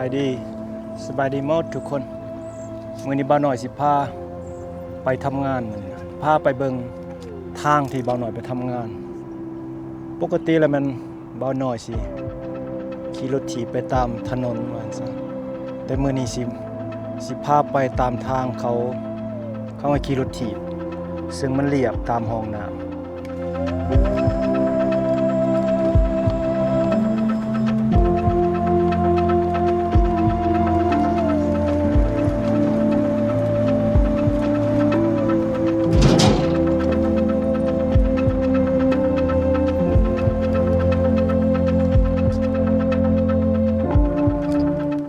ສະບາຍດີ ສະບາຍດີໝົດທຸກຄົນ. ມື້ນີ້ບ່າວນ້ອຍຊິພາໄປທຳງານ ມື້ນີ້ພາໄປເບິ່ງທາງທີ່ບ່າວນ້ອຍໄປທຳງານ. ປົກກະຕິແລ້ວແມ່ນບ່າວນ້ອຍຊິຂີ່ລົດຖີບໄປຕາມຖະໜົນວ່າຊັ້ນຊະ, ແຕ່ມື້ນີ້ຊິ ຊິພາໄປຕາມທາງເຂົາ ເຂົາໃຫ້ຂີ່ລົດຖີບ ເຊິ່ງມັນລຽບຕາມຮ່ອງນ້ຳ.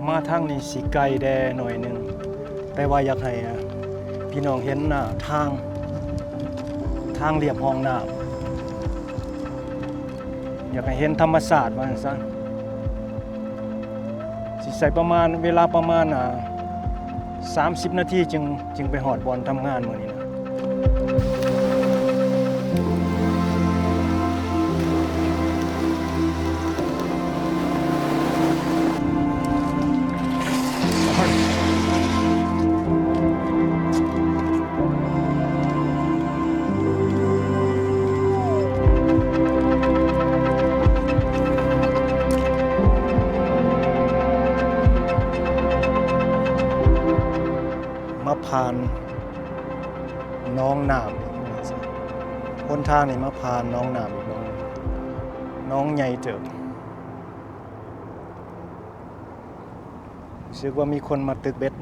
ມາທາງນີ້ຊິໄກແດ່ໜ້ອຍໜຶ່ງ. ແຕ່ວ່າຢາກໃຫ້ ອາ ພີ່ນ້ອງເຫັນ ອາ ທາງ ທາງລຽບຮ່ອງນ້ຳ, ຢາກໃຫ້ເຫັນທຳມະຊາດວ່າຊັ້ນຊະ. ຊິໃຊ້ປະມານ ເວລາປະມານ ອາ ສາມສິບນາທີ ຈຶ່ງ ຈຶ່ງໄປຮອດບ່ອນທຳງານມື້ນີ້ນະ. ມາຜ່ານໜອງນ້ຳອີກ ຫົນທາງນີ້ມາຜ່ານໜອງນ້ຳອີກ ໜອງ ໜອງໃຫຍ່ເຕີບ. ຮູ້ສຶກວ່າມີຄົນມາຕຶກເບັດ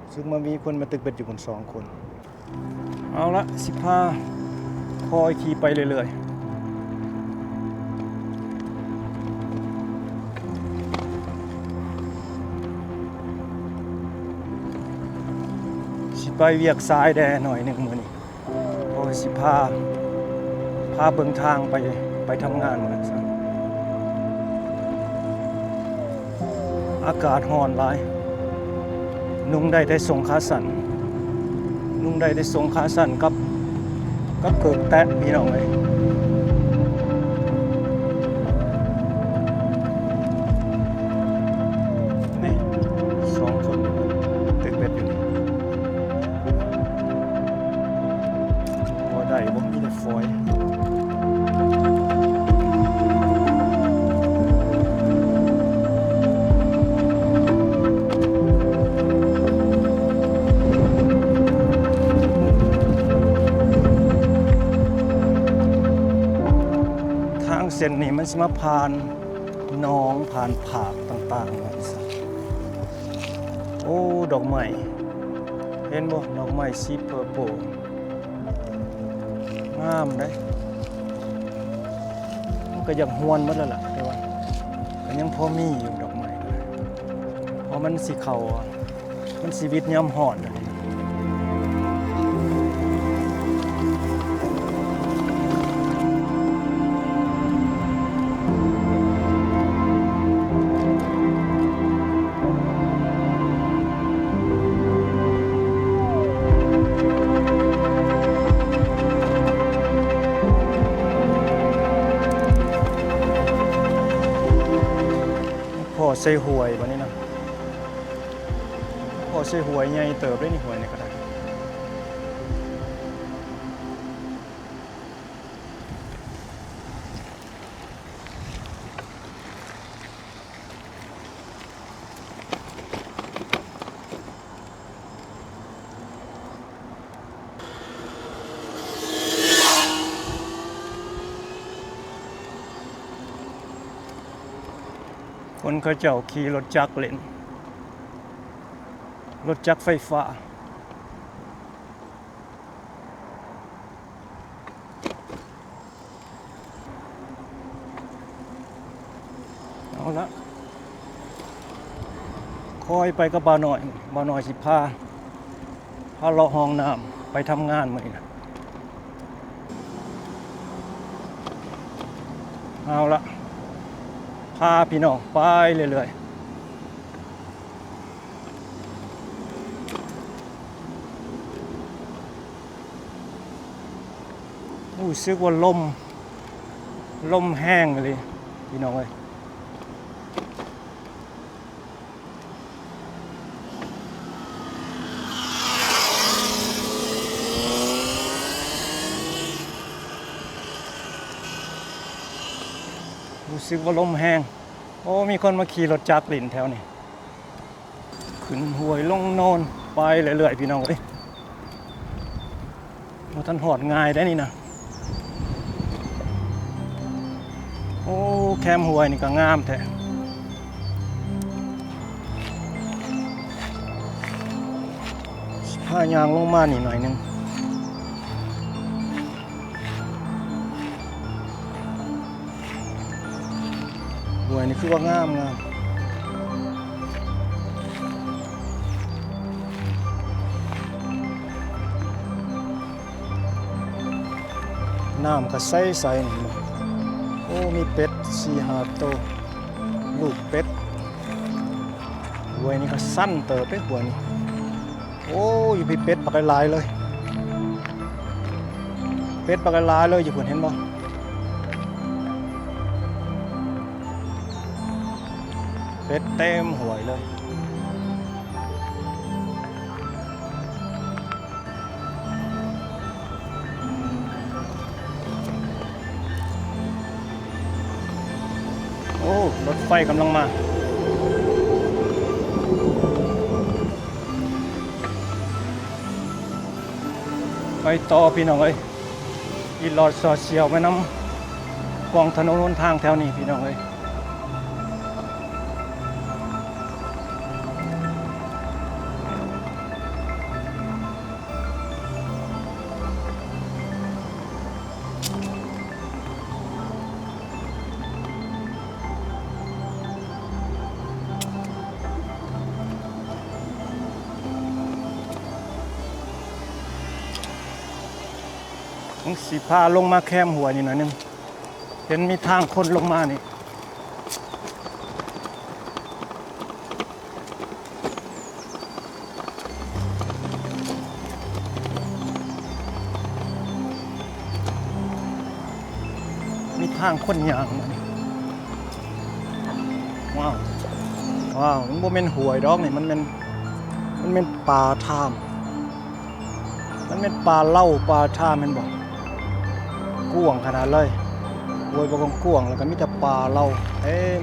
ຮູ້ສຶກວ່າມີຄົນມາຕຶກເບັດຢູ່ພຸ້ນສອງຄົນ. ເອົາລະ ຊິພາຄ່ອຍຂີ່ໄປເລື້ອຍໆ ຊິໄປວຽກສາຍແດ່ໜ້ອຍໜຶ່ງມື້ນີ້. ໂອ້ຍ ຊິພາ ພາເບິ່ງທາງໄປ ໄປທຳງານວ່າຊັ້ນ. ອາກາດຮ້ອນຫຼາຍ ນຸ່ງໄດ້ແຕ່ສົ້ງຂາສັ້ນ ນຸ່ງໄດ້ແຕ່ສົ້ງຂາສັ້ນກັບ ກັບເກີກແຕະ ພີ່ນ້ອງເອີຍ. ນີ້ ສອງຄົນຕຶກເບັດຢູ່ນີ້. ບໍ່ໄດ້ ບໍ່ມີແຕ່ຟອຍ. ທາງເສັ້ນນີ້ມັນຊິມາຜ່ານໜອງ ຜ່ານຜາກຕ່າງໆ ວ່າຊັ້ນ. ໂອ້ ດອກໄມ້ ເຫັນບໍ່? ດອກໄມ້ສີເພີເພີ ງາມເດ້. ມັນກໍຢາກຮ່ວນໝົດແລ້ວລະ ແຕ່ວ່າກໍຍັງພໍມີຢູ່ ດອກໄມ້ ເພາະມັນຊິເຂົ້າ ມັນຊິວິດຍາມຮ້ອນ. ພໍໃສ່ຫ້ວຍບາດນີ້ນະ ພໍໃສ່ຫ້ວຍໃຫຍ່ເຕີບເດ້ນີ້ ຫ້ວຍນີ້ກໍໄດ້. ຄົນເຂົາເຈົ້າຂີ່ລົດຈັກຫຼິ້ນ ລົດຈັກໄຟຟ້າ. ເອົາລະ ຄ່ອຍໄປກັບບ່າວນ້ອຍ ບ່າວນ້ອຍຊິພາ ພາເລາະຮ່ອງນ້ຳໄປທຳງານມື້ນີ້ນະ. ເອົາລະ ພາພີ່ນ້ອງໄປເລື້ອຍໆ. ຮູ້ສຶກວ່າລົມ ລົມແຮງອີ່ຫຼີພີ່ນ້ອງເອີຍ. ຮູ້ສຶກວ່າລົມແຮງ. ໂອ້ ມີຄົນມາຂີ່ລົດຈັກຫຼິ້ນແຖວນີ້. ຂຶ້ນຫ້ວຍລົງໂນນໄປເລື້ອຍໆ ພີ່ນ້ອງເອີຍ. ບໍ່ທັນຮອດງ່າຍເດ້ນີ້ນະ. ໂອ້ ແຄມຫ້ວຍນີ້ກໍງາມແທ້. ພາຍ່າງລົງມານີ້ໜ້ອຍໜຶ່ງ. ຫ້ວຍນີ້ຄືວ່າງາມໆ. ນ້ຳກໍໃສໆ ນີ້ເຫັນບໍ່? ໂອ້ ມີເປັດສີ່ຫ້າໂຕ ລູກເປັດ. ຫ້ວຍນີ້ກໍຊັນເຕີບເດ້ ຫ້ວຍນີ້. ໂອ້ ຢູ່ພີ້ເປັດບັກຫຼາຍໆ ເລີຍ. ເປັດບັກຫຼາຍໆ ເລີຍ ຢູ່ພຸ້ນເຫັນບໍ່? ເປັດເຕັມຫ້ວຍເລີຍ. ໂອ້ ລົດໄຟກຳລັງມາ. ໄປຕໍ່ພີ່ນ້ອງເອີຍ. ອີ່ຫຼອດສອດສຽວໄປນຳກວາງຖະໜົນຫົນທາງແຖວນີ້ພີ່ນ້ອງເອີຍ. ມັນຊິພາລົງມາແຄມຫ້ວຍນີ້ໜ້ອຍໜຶ່ງ. ເຫັນມີທາງຄົນລົງມານີ້. ມີທາງຄົນຍ່າງມານີ້. ວ້າວ ວ້າວ ມັນບໍ່ແມ່ນຫ້ວຍດອກນີ້ ມັນແມ່ນ ມັນແມ່ນປ່າທາມ. ມັນແມ່ນປ່າເລົາປ່າທາມແມ່ນບໍ່? ກວ້າງຂະໜາດເລີຍ. ຫ້ວຍບໍ່ກວ້າງໆ ແລ້ວກໍມີແຕ່ປ່າເລົາເຕັມ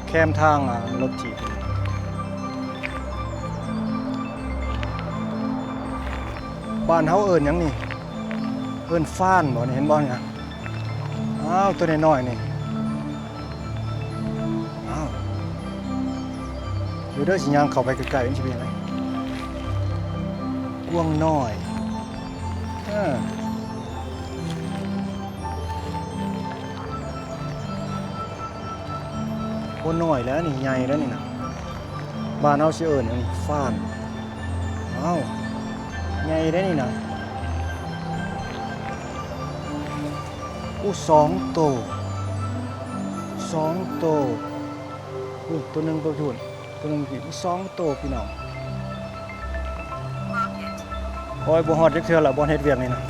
ແຄມທາງ ອາ ລົດຖີບ. ບ້ານເຮົາເອີ້ນຫຍັງນີ້? ເອີ້ນຟານບໍ່ນີ້? ເຫັນບໍ່ນີ້? ອ້າວ ຕົວນ້ອຍໆ ນີ້. ອ້າວ ດຽວເດີ ຊິຍ່າງເຂົ້າໄປໃກ້ໆ ມັນຊິເປັນຫຍັງ. ກວາງນ້ອຍ ເອີ ບໍ່ນ້ອຍແລ້ວນີ້ ໃຫຍ່ແລ້ວນີ້ນະ. ບ້ານເຮົາຊິເອີ້ນຫຍັງນີ້? ຟານ. ອ້າວ ໃຫຍ່ເດ້ນີ້ນະ. ໂອ້ ສອງໂຕ ສອງໂຕ. ໂອ້ ໂຕໜຶ່ງໄປພຸ້ນ ໂຕໜຶ່ງຢູ່ພີ້ ສອງໂຕພີ່ນ້ອງ. ໂອ້ຍ ບໍ່ຮອດຈັກເທື່ອລະ ບ່ອນເຮັດວຽກນີ້ນະ.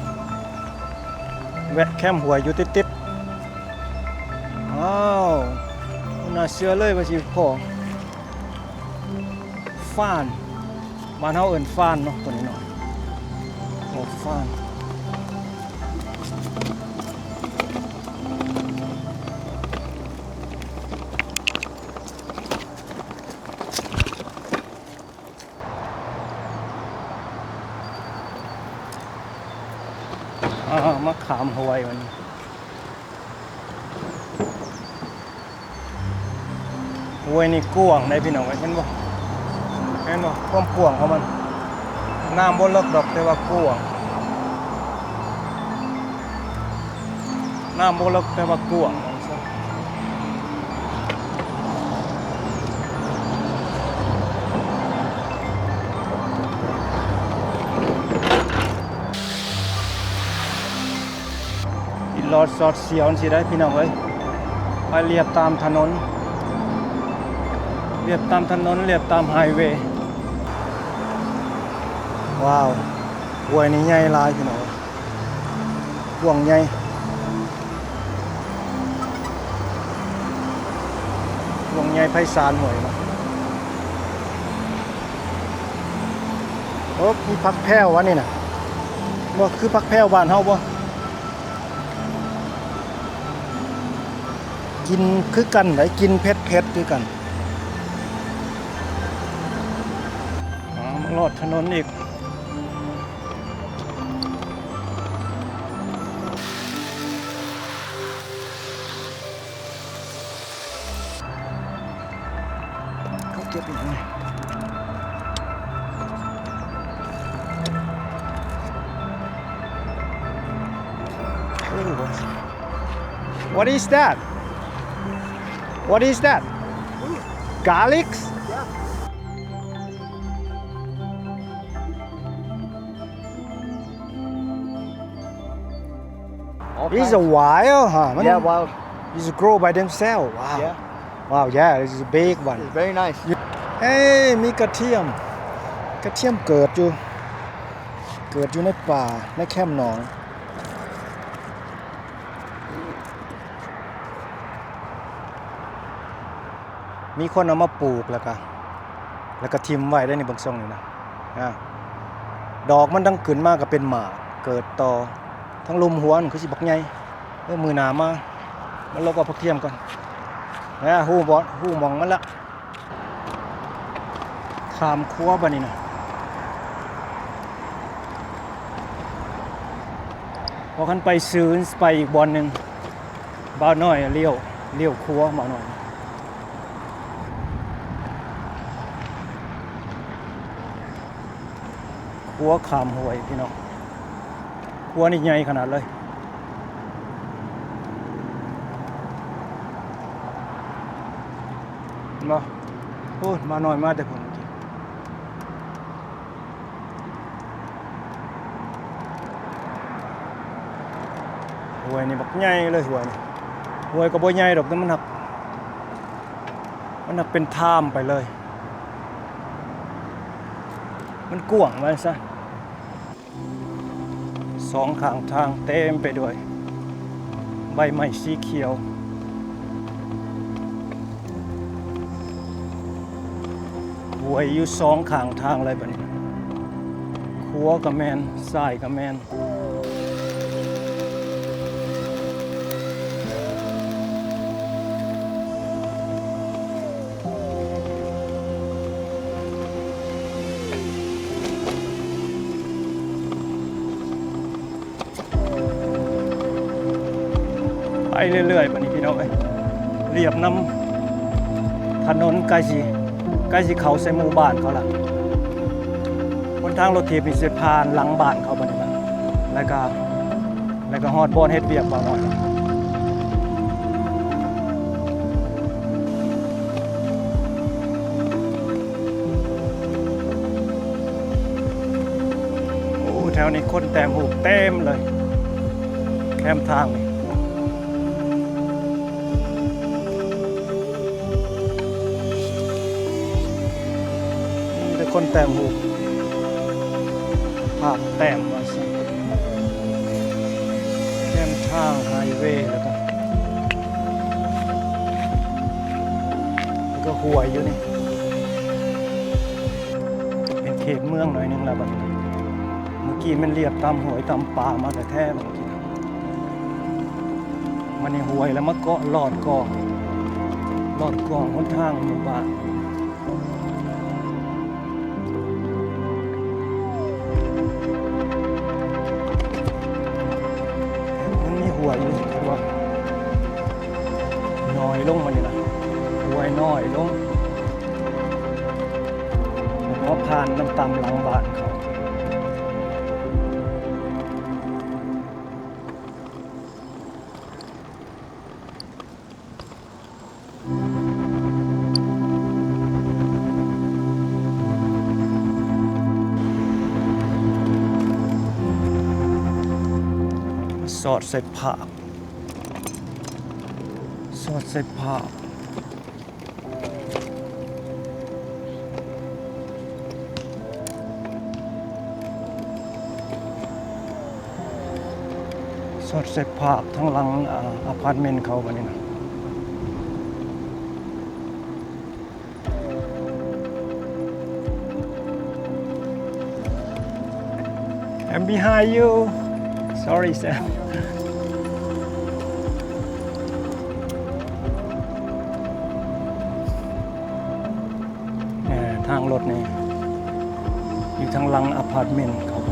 ແວະແຄມຫ້ວຍຢູ່ຕິດໆ. ອ້າວ ບໍ່ໜ້າເຊື່ອເລີຍວ່າຊິພໍ້ ຟານ. ບ້ານເຮົາເອີ້ນຟານເນາະ ຕົວນ້ອຍໆ. ໂອ້ ຟານ. ອາ ມາຂ້າມຫ້ວຍບັດນີ້. ຫ້ວຍນີ້ກວ້າງເດ້ພີ່ນ້ອງເອີຍ ເຫັນບໍ່? ເຫັນບໍ່? ຄວາມກວ້າງຂອງມັນ. ນ້ຳບໍ່ເລິກດອກ ແຕ່ວ່າກວ້າງ. ນ້ຳບໍ່ເລິກ ແຕ່ວ່າກວ້າງ. ອີ່ຫຼອດສອດສຽວຈັ່ງຊີ້ໄດ໋ພີ່ນ້ອງເອີຍ. ໄປລຽບຕາມຖະໜົນ ລຽບຕາມຖະໜົນ ລຽບຕາມໄຮເວ. ວ້າວ ຫ້ວຍນີ້ໃຫຍ່ຫຼາຍພີ່ນ້ອງເອີຍ. ກວ້າງໃຫຍ່ ກວ້າງໃຫຍ່ໄພສານຫ້ວຍເນາະ. ໂອ້ ມີຜັກແພວອັນນີ້ນະ. ບໍ່ຄືຜັກແພວບ້ານເຮົາບໍ່? ກິນຄືກັນໄດ໋ ກິນເຜັດໆຄືກັນ. ອາ ມາລອດຖະໜົນອີກ. ເຂົາເກັບອີ່ຫຍັງນີ້? What is that? What is that? Garlics? Yeah. All kinds. It's a wild, huh? Yeah, wild. It's grow by themselves. Wow. Yeah. Wow, yeah, this is a big one. It's very nice. ເອີ ມີກະທຽມ ກະທຽມເກີດຢູ່ ເກີດຢູ່ໃນປ່າ ໃນແຄມໜອງ. ມີຄົນເອົາມາປູກ ແລ້ວກະ ແລ້ວກະຖິ້ມໄວ້ໄດ໋ນີ້ ເບິ່ງຊົງນີ້ນະ. ອາ ດອກມັນທັງຂຶ້ນມາກະເປັນໝາກ ເກີດຕໍ່ ທັງລຸ່ມຫົວມັນຄືຊິບັກໃຫຍ່. ເອີ ມື້ໜ້າມາ ມາລົກເອົາຜັກທຽມກ່ອນ. ອາ ຮູ້ບ່ອນ ຮູ້ໝ່ອງມັນລະ. ຂ້າມຂົວບາດນີ້ນະ. ພໍຄັນໄປຊື່ນ ໄປອີກບ່ອນໜຶ່ງ. ບ່າວນ້ອຍລ້ຽວ ລ້ຽວຂົວບ່າວນ້ອຍ. ຂົວຂ້າມຫ້ວຍພີ່ນ້ອງ. ຂົວນີ້ໃຫຍ່ຂະໜາດເລີຍ. ເຫັນບໍ່? ໂອ້ ບ່າວນ້ອຍມາແຕ່ພຸ້ນ. ຫ້ວຍນີ້ບັກໃຫຍ່ເລີຍ ຫ້ວຍນີ້. ຫ້ວຍກໍບໍ່ໃຫຍ່ດອກ ແຕ່ມັນຫາກ ມັນຫາກເປັນທາມໄປເລີຍ ມັນກວ້າງວ່າຊັ້ນ. ສອງຂ້າງທາງເຕັມໄປດ້ວຍໃບໄມ້ສີຂຽວ. ຫ້ວຍຢູ່ສອງຂ້າງທາງເລີຍບາດນີ້. ຂວາກໍແມ່ນ ຊ້າຍກໍແມ່ນ. ໄປເລື້ອຍໆ ບາດນີ້ພີ່ນ້ອງເອີຍ ລຽບນຳຖະໜົນ ໃກ້ຊິ ໃກ້ຊິເຂົ້າໃສ່ໝູ່ບ້ານເຂົາລະ. ຫົນທາງລົດຖີບນີ້ຊິຜ່ານຫຼັງບ້ານເຂົາບາດນີ້ນະ ແລ້ວກະ ແລ້ວກໍຮອດບ່ອນເຮັດວຽກບ່າວນ້ອຍ. ໂອ້ ແຖວນີ້ຄົນແຕ້ມຮູບເຕັມເລີຍ ແຄມທາງນີ້. ມີແຕ່ຄົນແຕ້ມຮູບ ພາບແຕ້ມວ່າຊັ້ນ ແຄມທາງໄຮເວ ແລ້ວກໍ ແລ້ວກໍຫ້ວຍຢູ່ນີ້ ເປັນເຂດເມືອງໜ້ອຍໜຶ່ງແລ້ວບັດນີ້. ເມື່ອກີ້ແມ່ນລຽບຕາມຫ້ວຍຕາມປ່າມາແທ້ໆ ບັດນີ້ ມາໃນຫ້ວຍແລ້ວມາເກາະລອດກອງ ລອດກອງຫົນທາງໝູ່ບ້ານ. ມັນມີຫ້ວຍຢູ່ ແຕ່ວ່ານ້ອຍລົງ ບັດນີ້ນະ ຫ້ວຍນ້ອຍລົງ ແລ້ວກໍຜ່ານນຳຕາມຫຼັງບ້ານເຂົາ. ສອດໃສ່ຜາກ ສອດໃສ່ຜາກ. ສອດໃສ່ຜາກທາງຫຼັງ ອາ ອາພາດເມັນເຂົາບັດນີ້ນະ. I'm behind you. Sorry, sir. ລົດນີ້ຢູ່ທາງຫຼັງອາພາດເມັນເຂົາໄປ.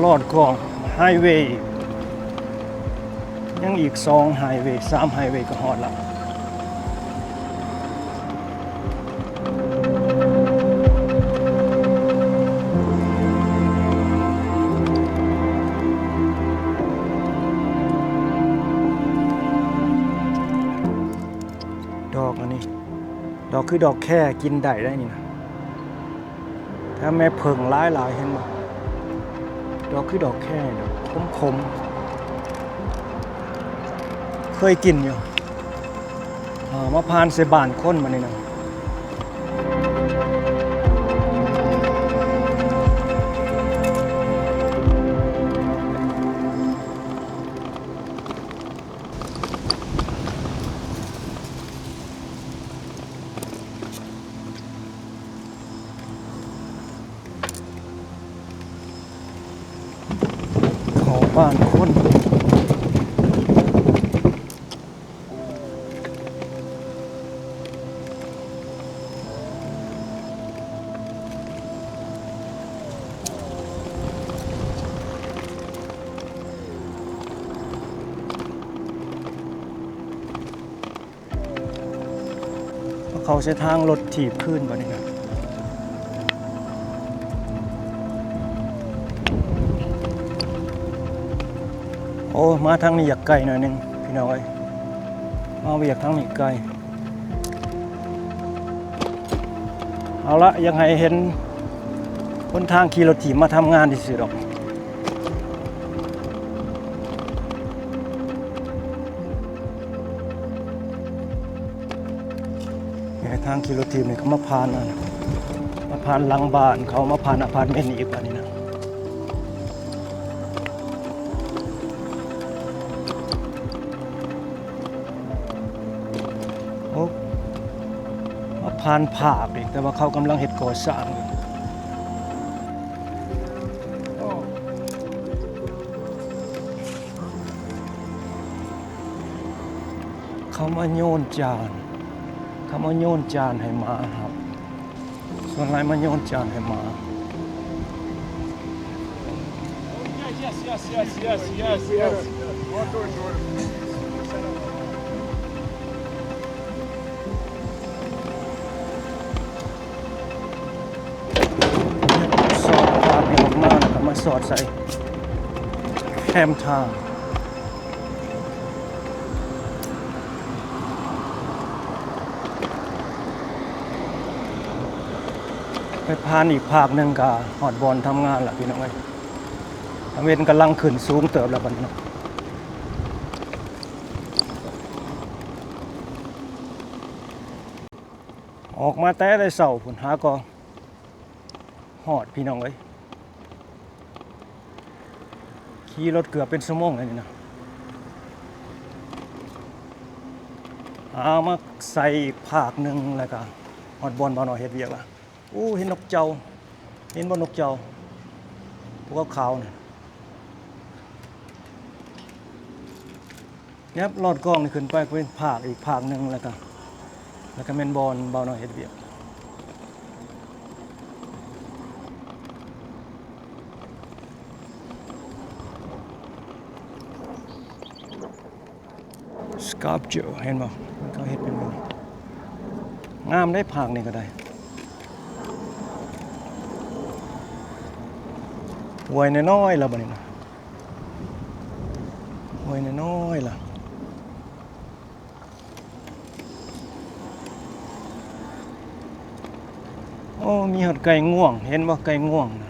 ລອດຂອງໄຮເວ ຍັງອີກສອງໄຮເວ ສາມໄຮເວກໍຮອດລະ. ດອກອັນນີ້ ດອກຄືດອກແຄ ກິນໄດ້ໄດ໋ນີ້ນະ. ແຖມແມ່ເຜິ້ງຫຼາຍໆ ເຫັນບໍ່? ດອກຄືດອກແຄ ຂົມໆ ເຄີຍກິນຢູ່. ເອີ ມາຜ່ານໃສ່ບ້ານຄົນບາດນີ້ນະ. ເຂົ້າບ້ານຄົນ. ເຂົ້າເສັ້ນທາງລົດຖີບຄືນບາດນີ້ນະ. ໂອ້ ມາທາງນີ້ຢາກໄກໜ້ອຍໜຶ່ງພີ່ນ້ອງເອີຍ ມາວຽກທາງນີ້ໄກ. ເອົາລະ ຢາກໃຫ້ເຫັນຫົນທາງຂີ່ລົດຖີບມາທຳງານຊື່ໆດອກ. ນີ້ ທາງຂີ່ລົດຖີບນີ້ກໍມາຜ່ານ ມາຜ່ານຫຼັງບ້ານເຂົາ ມາຜ່ານອາພາດເມັນອີກບາດນີ້ນະ. ໂອ້ ມາຜ່ານພາກອີກ ແຕ່ວ່າເຂົາກຳລັງເຮັດກໍ່ສ້າງຢູ່. ເຂົາມາໂຍນຈານ ເຂົາມາໂຍນຈານໃຫ້ໝາຮັບ. ສ່ວນຫຼາຍມາໂຍນຈານໃຫ້ໝາ. ສອດພາກນີ້ອອກມາ ແລ້ວກໍມາສອດໃສ່ແຄມທາງ. ໄປຜ່ານອີກພາກໜຶ່ງກໍຮອດບ່ອນທຳງານລະພີ່ນ້ອງເອີຍ. ຕາເວັນກຳລັງຂຶ້ນສູງເຕີບແລ້ວບັດນີ້ເນາະ. ອອກມາແຕ່ແຕ່ເຊົ້າພຸ້ນ ຫາກໍ ຮອດພີ່ນ້ອງເອີຍ. ຂີ່ລົດເກືອບເປັນຊົ່ວໂມງແລ້ວນີ້ນະ. ເອົາມາໃສ່ອີກພາກໜຶ່ງ ແລ້ວກະຮອດບ່ອນບ່າວນ້ອຍເຮັດວຽກລະ. ໂອ້ ເຫັນນົກເຈົ້າ ເຫັນບໍ່ນົກເຈົ້າ ພວກຂາວໆນັ້ນ. ແນບລອດກ້ອງນີ້ຂຶ້ນໄປກໍເປັນພາກອີກພາກໜຶ່ງ ແລ້ວກໍ ແລ້ວກໍແມ່ນບ່ອນບ່າວນ້ອຍເຮັດວຽກ. ສະກັບເຈີ ເຫັນບໍ່? ເຂົາເຮັດເປັນ ງາມເດ້ ພາກນີ້ກໍໄດ້. ຫ້ວຍນ້ອຍໆລະບັດນີ້ນະ. ຫ້ວຍນ້ອຍໆລະ. ໂອ້ ມີຮອດໄກ່ງວງ ເຫັນບໍ່? ໄກ່ງວງນະ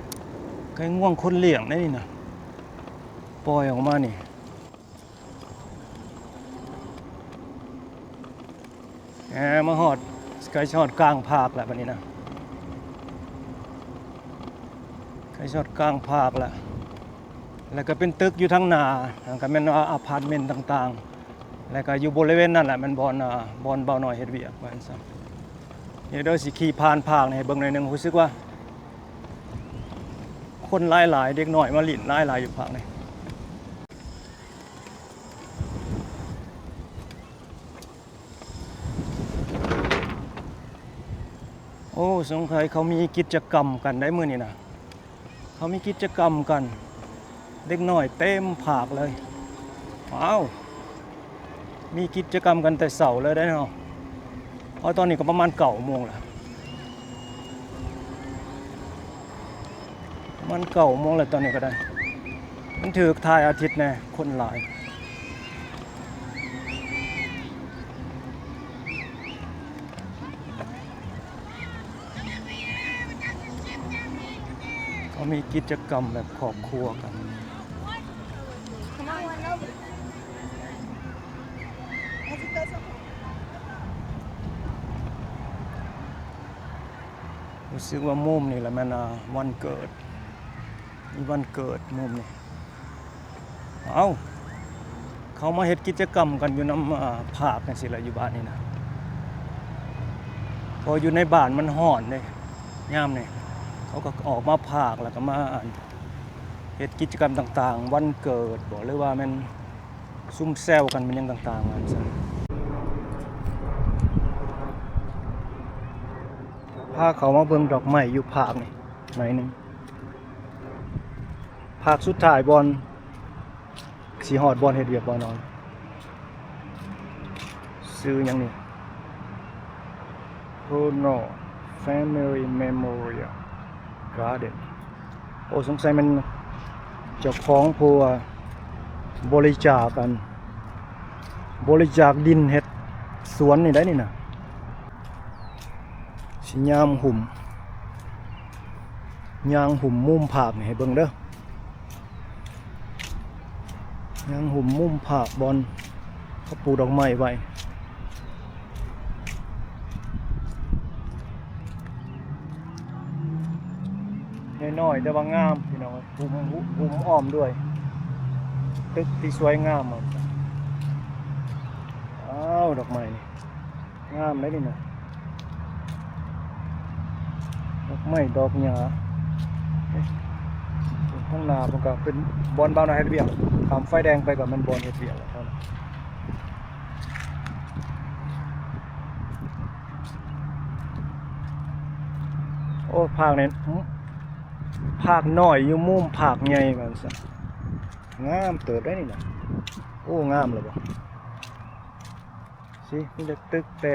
ໄກ່ງວງຄົນລ້ຽງເດ້ນີ້ນະ ປ່ອຍອອກມານີ້. ເອີ ມາຮອດ ໃກ້ຊິຮອດກາງພາກແລ້ວບັດນີ້ນະ ໃກ້ຊິຮອດກາງພາກແລ້ວ. ແລ້ວກໍເປັນຕຶກຢູ່ທາງໜ້າ ແລ້ວກໍແມ່ນວ່າອາພາດເມັນຕ່າງໆ ແລ້ວກໍຢູ່ບໍລິເວນນັ້ນແຫຼະ ແມ່ນບ່ອນ ອ່າ ບ່ອນບ່າວນ້ອຍເຮັດວຽກ ວ່າຊັ້ນຊະ. ນີ້ເດີ ຊິຂີ່ຜ່ານພາກນີ້ໃຫ້ເບິ່ງໜ້ອຍໜຶ່ງ ຮູ້ສຶກວ່າຄົນຫຼາຍໆ ເດັກນ້ອຍມາຫຼິ້ນຫຼາຍໆ ຢູ່ພາກນີ້. ໂອ້ ສົງໄສເຂົາມີກິດຈະກຳກັນໄດ໋ມື້ນີ້ນະ. ເຂົາມີກິດຈະກຳກັນ ເດັກນ້ອຍເຕັມພາກເລີຍ. ວ້າວ ມີກິດຈະກຳກັນແຕ່ເຊົ້າເລີຍໄດ໋ເນາະ. ເພາະຕອນນີ້ກໍປະມານເກົ້າໂມງແລ້ວ ປະມານເກົ້າໂມງແລ້ວຕອນນີ້ກໍໄດ້. ມັນຖືກທ້າຍອາທິດແດ່ ຄົນຫຼາຍ. ເຂົາມີກິດຈະກຳແບບຄອບຄົວກັນ. ຮູ້ສຶກວ່າມຸມນີ້ລະແມ່ນ ອ່າ ວັນເກີດ ມີວັນເກີດມຸມນີ້. ເອົ້າ ເຂົາມາເຮັດກິດຈະກຳກັນຢູ່ນຳ ອ່າ ພາກຈັ່ງຊີ້ລະ ຢູ່ບ້ານນີ້ນະ. ເພາະຢູ່ໃນບ້ານມັນຮ້ອນເດ້ ຍາມນີ້ ເຂົາກໍອອກມາພາກ ແລ້ວກໍມາ ອັນ ເຮັດກິດຈະກຳຕ່າງໆ ວັນເກີດບໍ ຫຼືວ່າແມ່ນຊຸມແຊວກັນ ແມ່ນຫຍັງຕ່າງໆ ວ່າຊັ້ນ. ພາເຂົາມາເບິ່ງດອກໄມ້ຢູ່ພາກນີ້ໜ້ອຍໜຶ່ງ. ພາກສຸດທ້າຍບ່ອນ ຊິຮອດບ່ອນເຮັດວຽກບ່ອນນອນ. ຊື່ຫຍັງນີ້? Cornwall Family Memorial Garden. ໂອ້ ສົງໄສແມ່ນເຈົ້າຂອງຜູ້ບໍລິຈາກ ອັນ ບໍລິຈາກດິນເຮັດສວນນີ້ໄດ໋ນີ້ນະ. ຊິຍ່າງຫຸ້ມ ຍ່າງຫຸ້ມມຸມພາກນີ້ໃຫ້ເບິ່ງເດີ. ຍ່າງຫຸ້ມມຸມພາກບ່ອນເຂົາປູກດອກໄມ້ໄວ້. ນ້ອຍໆ ແຕ່ວ່າງາມ ພີ່ນ້ອງເອີຍ. ຫຸ້ມ ຫຸ້ມອ້ອມດ້ວຍຕຶກທີ່ສວຍງາມ. ອ້າວ ດອກໄມ້ນີ້ ງາມເດ້ນີ້ນະ ດອກໄມ້ດອກຫຍ້າ. ເອີ ທາງໜ້າເພິ່ນກໍເປັນບ່ອນບ່າວນ້ອຍເຮັດວຽກ ຂ້າມໄຟແດງໄປກໍແມ່ນບ່ອນເຮັດວຽກແລ້ວ. ໂອ້ ພາກນີ້ ພາກນ້ອຍຢູ່ມຸມພາກໃຫຍ່ວ່າຊັ້ນ. ງາມເຕີບໄດ໋ນີ້ນະ. ໂອ້ ງາມແລ້ວບໍ່? ຊິ ມີແຕ່ຕຶກແຕ່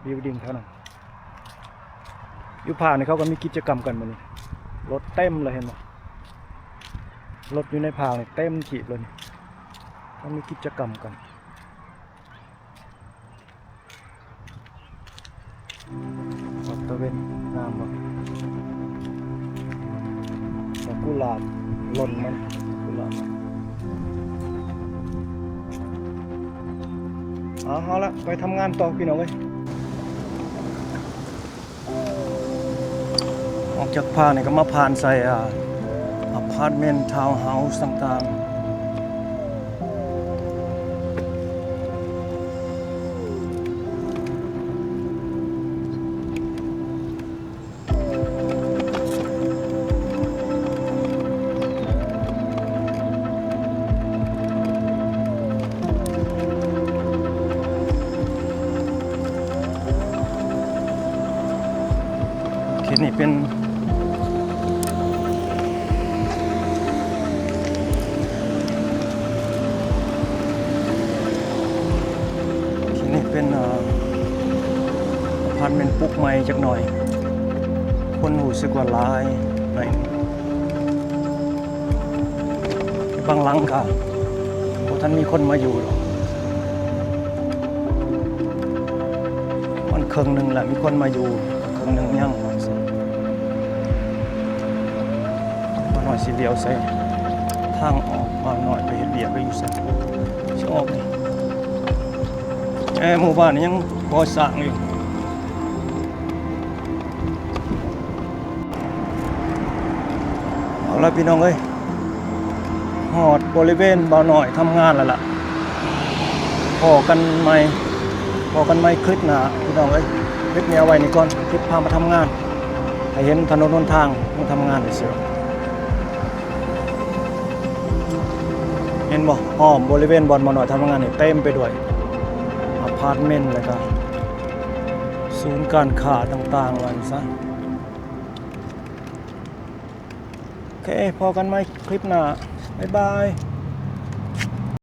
building ເທົ່ານັ້ນ. ຢູ່ພາກນີ້ເຂົາກໍມີກິດຈະກຳກັນມື້ນີ້ ລົດເຕັມເລີຍ ເຫັນບໍ່? ລົດຢູ່ໃນພາກນີ້ເຕັມຖີບເລີຍນີ້ ເຂົາມີກິດຈະກຳກັນ. ດອກຕາເວັນງາມບໍ່? ດອກກຸຫຼາບຫຼົ່ນມັນ ກຸຫຼາບ. ເອົາ ເອົາລະ ໄປທຳງານຕໍ່ ພີ່ນ້ອງເອີຍ. ອອກຈາກພາກນີ້ກໍມາຜ່ານໃສ່ ອາ ອາພາດເມັນ ທາວເຮົາສ໌ຕ່າງໆ. ເຂດນີ້ເປັນ ທີ່ນີ້ເປັນ ອາ ອາພາດເມັນປຸກໃໝ່ຈັກໜ້ອຍ ຄົນຮູ້ສຶກວ່າຫຼາຍໜ້ອຍ. ບາງຫຼັງກະບໍ່ທັນມີຄົນມາຢູ່ດອກ ມັນເຄິ່ງໜຶ່ງລະມີຄົນມາຢູ່ ເຄິ່ງໜຶ່ງຍັງວ່າຊັ້ນ. ບ່າວນ້ອຍຊິຫຼຽວໃສ່ທາງອອກ ບ່າວນ້ອຍໄປເຮັດວຽກໄປຢູ່ໃສ ຊິອອກນີ້. ແອ ໝູ່ບ້ານນີ້ຍັງກໍ່ສ້າງຢູ່. ເອົາລະພີ່ນ້ອງເອີຍ ຮອດບໍລິເວນບ່າວນ້ອຍທຳງານແລ້ວລະ. ພໍ້ກັນໃໝ່ ພໍ້ກັນໃໝ່ຄລິບໜ້າພີ່ນ້ອງເອີຍ. ຄລິບນີ້ເອົາໄວ້ນີ້ກ່ອນ ຄລິບພາມາທຳງານ ໃຫ້ເຫັນຖະໜົນຫົນທາງມາທຳງານຊື່ໆ. ເຫັນບໍ່? ອ້ອມບໍລິເວນບ່ອນບ່າວນ້ອຍທຳງານນີ້ເຕັມໄປດ້ວຍອາພາດເມັນ ແລ້ວກະສູນການຄ້າຕ່າງໆ ວ່າຊັ້ນຊະ. ໂອເຄ ພໍ້ກັນໃໝ່ຄລິບໜ້າ. ບາຍບາຍ.